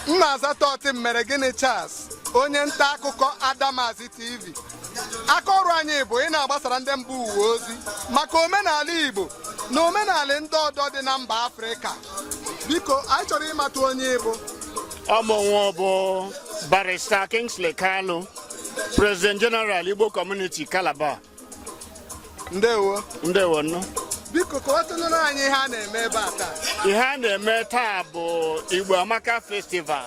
M na-azata ọtị mere gịnị. Charles, onye nta akụkọ Adamazi TV. Aka ọrụ anyị bụ ị na-agbasara ndị mba ụwa ozi maka omenala Igbo na omenala ndị ọdọ dị na mba Afrịka. Biko, anyị chọrọ ịmata onye ịbụ. Ọmụnwụ bụ Barrister Kingsley Kalu, President General, Igbo Community, Calabar. Ndewo. Ndewo nụ. Biko, kọwatụnụrụ anyị ihe a na-eme ebe a taa. Ihe a na-eme taa bụ Igbo Amaka Festival.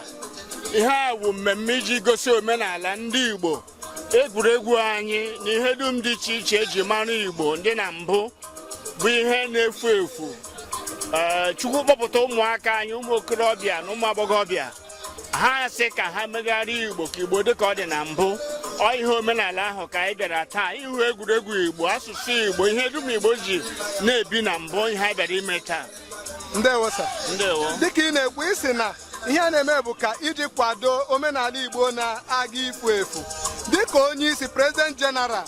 Ihe a bụ mmemme iji gosi omenala ndị Igbo, egwuregwu anyị na ihe dum dị iche iche eji mara Igbo ndị na mbụ bụ ihe na-efu efu. Ee, Chukwu kpọpụta ụmụaka anyị, ụmụ okorobịa na ụmụ agbọghọbịa, ha sị ka ha megharịa Igbo ka Igbo dị ka ọ dị na mbụ. Ọ ihe omenala ahụ ka anyị bịara taa ịhụ, egwuregwu Igbo, asụsụ Igbo, ihe dum Igbo ji na-ebi na mbụ, ihe anyị bịara ime taa. Ndewo, sir. Ndewo. Dịka ị na-ekwu, isi na ihe a na-eme bụ ka iji kwado omenala Igbo na-aga ifu efu, dịka onye isi, President General,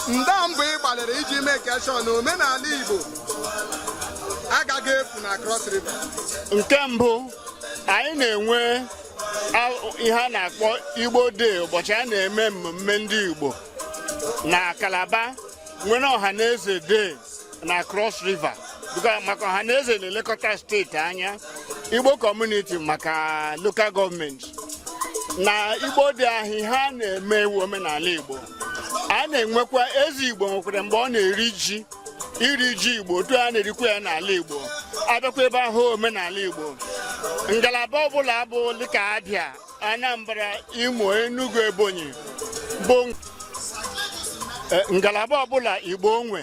nda mbụ ị gbalịrị iji mee ka sure na omenala Igbo agaghị efu na Cross River. Nke mbụ, anyị na-enwe ihe a na-akpọ Igbo Day, ụbọchị a na-eme mmemme ndị Igbo na Calabar, nwere Ọhaneze Day na Cross River. Maka Ọhaneze na-elekọta steeti anya, Igbo Community maka local government. Na Igbo Day ahụ, ihe a na-eme ewu omenala Igbo. A na-enwekwa eze Igbo, nwekwara mgbe ọ na-eri ji, iri ji Igbo otu a na-erikwa ya n'ala Igbo. Abịakwa ebe ahụ, omenala Igbo, ngalaba ọbụla bụ dịka Abịa, Anambra, Imo, Enugu, Ebonyi, bụ ngalaba ọbụla Igbo nwe,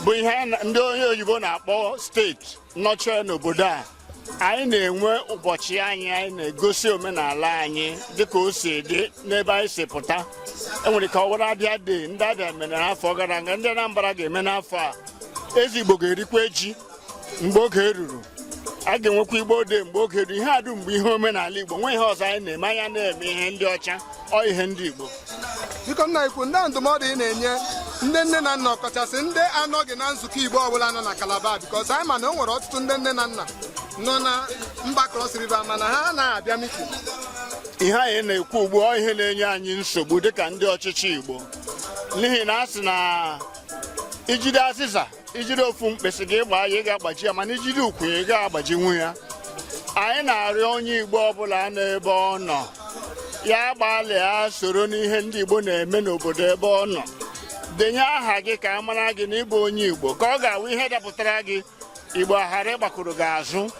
bụ ihe ndị onye oyibo na-akpọ steeti nọchie n'obodo a. Anyị na-enwe ụbọchị anyị, anyị na-egosi omenala anyị dịka o si dị n'ebe anyị si pụta. Enwere ka ọ were Abịa Day ndị Abịa mere n'afọ gara aga, ndị Anambra ga-eme n'afọ a. Eze Igbo ga-erikwa ji mgbe oge ruru. A ga-enwekwa Igbo Day mgbe oge ruru. Ihe a dum bụ ihe omenala Igbo. Nwe ihe ọzọ anyị na-eme, anya na-eme ihe ndị ọcha, ọ ihe ndị Igbo. Biko, nna ikwu, ndị ndụmọdụ ị na-enye ndị nne na nna, ọkachasị ndị anọghị na nzukọ Igbo ọbụla nọ na Calabar, because anyị ma na o nwere ọtụtụ ndị nne na nna nọ na mba Cross River mana ha na-abịa meeting. Ihe anyị na-ekwu ugbu a, ihe na-enye anyị nsogbu dịka ndị ọchịchị Igbo, n'ihi na a sị na ijide azịza, ijide ofu mkpịsị gị gbaa ya, ị ga-agbaji ya, mana ijide ukwu ya, ị ga-agbajinwu ya. Anyị na-arịọ onye Igbo ọbụla n'ebe ọ nọ, ya gbalịa soro n'ihe ndị Igbo na-eme n'obodo ebe ọ nọ. Denye aha gị ka a mara gị na ịbụ onye Igbo, ka ọ ga-awụ ihe dapụtara gị, Igbo ghara ịgbakụrụ gị azụ.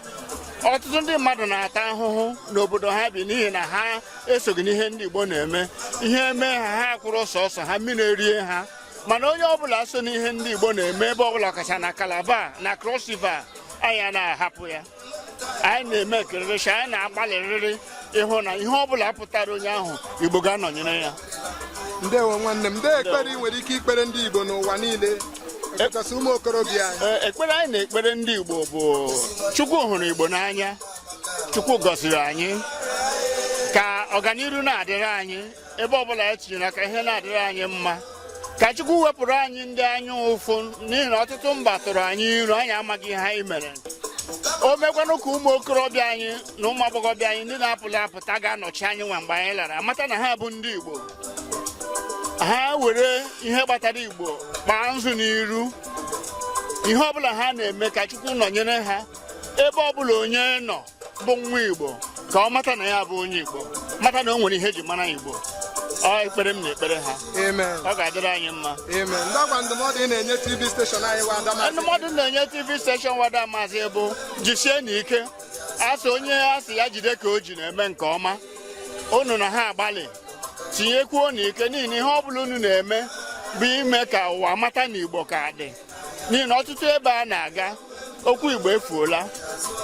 Ọtụtụ ndị mmadụ na-ata ahụhụ n'obodo ha bi n'ihi na ha esoghị n'ihe ndị Igbo na-eme. Ihe eme ha, ha kwụrụ sọsọ ha, mmiri erie ha. Mana onye ọbụla so n'ihe ndị Igbo na-eme ebe ọbụla, ọkacha na Calabar na Cross River, anyị anaghị ahapụ ya. Anyị na-eme ekererechi, anyị na-agbalịrịrị ịhụ na ihe ọbụla pụtara onye ahụ, Igbo ga-anọnyere ya. Ndewo, nwanne m. Nde ekpere ị nwere ike ikpere ndị Igbo n'ụwa niile, ọkachasị ụmụ okorobịa anyị? Ee, ekpere anyị na-ekpere ndị Igbo bụ, Chukwu hụrụ Igbo n'anya, Chukwu gọziri anyị, ka ọganiru na-adịrị anyị ebe ọbụla e tinyere aka, ihe na-adịrị anyị mma, ka Chukwu wepụrụ anyị ndị anya ụfụ, n'ihi na ọtụtụ mba tụrụ anyị iro, anyị amaghị ihe anyị mere. O mekwanụ ka ụmụ okorobịa anyị na ụmụ agbọghọbịa anyị ndị na-apụla apụta ga-anọchi anyị nwa mgbe anyị lara, amata na ha bụ ndị Igbo, ha were ihe gbatara Igbo kpaa nzu n'iru. Ihe ọbụla ha na-eme, ka Chukwu nọnyere ha. Ebe ọbụla onye nọ bụ nwa Igbo, ka ọ mata na ya bụ onye Igbo, mata na o nwere ihe eji mara Igbo. Ọ ekpere m na-ekpere ha. Amen. Ọ ga-adịrị anyị mma. Amen. Ndị ọgwa ndụmọdụ ị na-enye TV station anyị wa Adamazi? Ndụmọdụ na-enye TV station wada Maazị bụ, jisie n'ike. Asị onye asị ya jide ka o ji na-eme nke ọma. Unu na ha agbalị tinyekwuo n'ike, n'ihi na ihe ọ bụla unu na-eme bụ ime ka ụwa mata na Igbo ka dị, n'ihi na ọtụtụ ebe a na-aga, okwu Igbo efuola.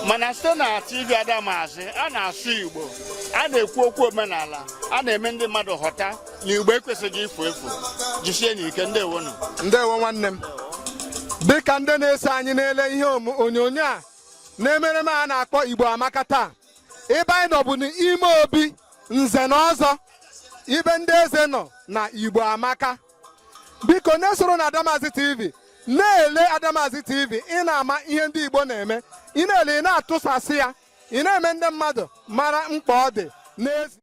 Mana site na TV Adamazi, a na-asụ Igbo, a na-ekwu okwu omenala, a na-eme ndị mmadụ ghọta na Igbo ekwesịghị ifu efu. Jisie n'ike, ndewonu. Ndewo, nwanne m. Dịka ndị na-eso anyị na-ele ihe onyonyo a na-emereme a na-akpọ Igbo Amaka taa, ebe anyị nọ bụ n'ime obi nze na ọzọ, ibe ndị eze nọ na Igbo Amaka. Biko, na-esoro na Adamazi TV, na-ele Adamazi TV, ị na-ama ihe ndị Igbo na-eme. Ị na-ele, ị na-atụsasị ya. Ị na-eme ndị mmadụ mara mkpa ọ dị n'ezi.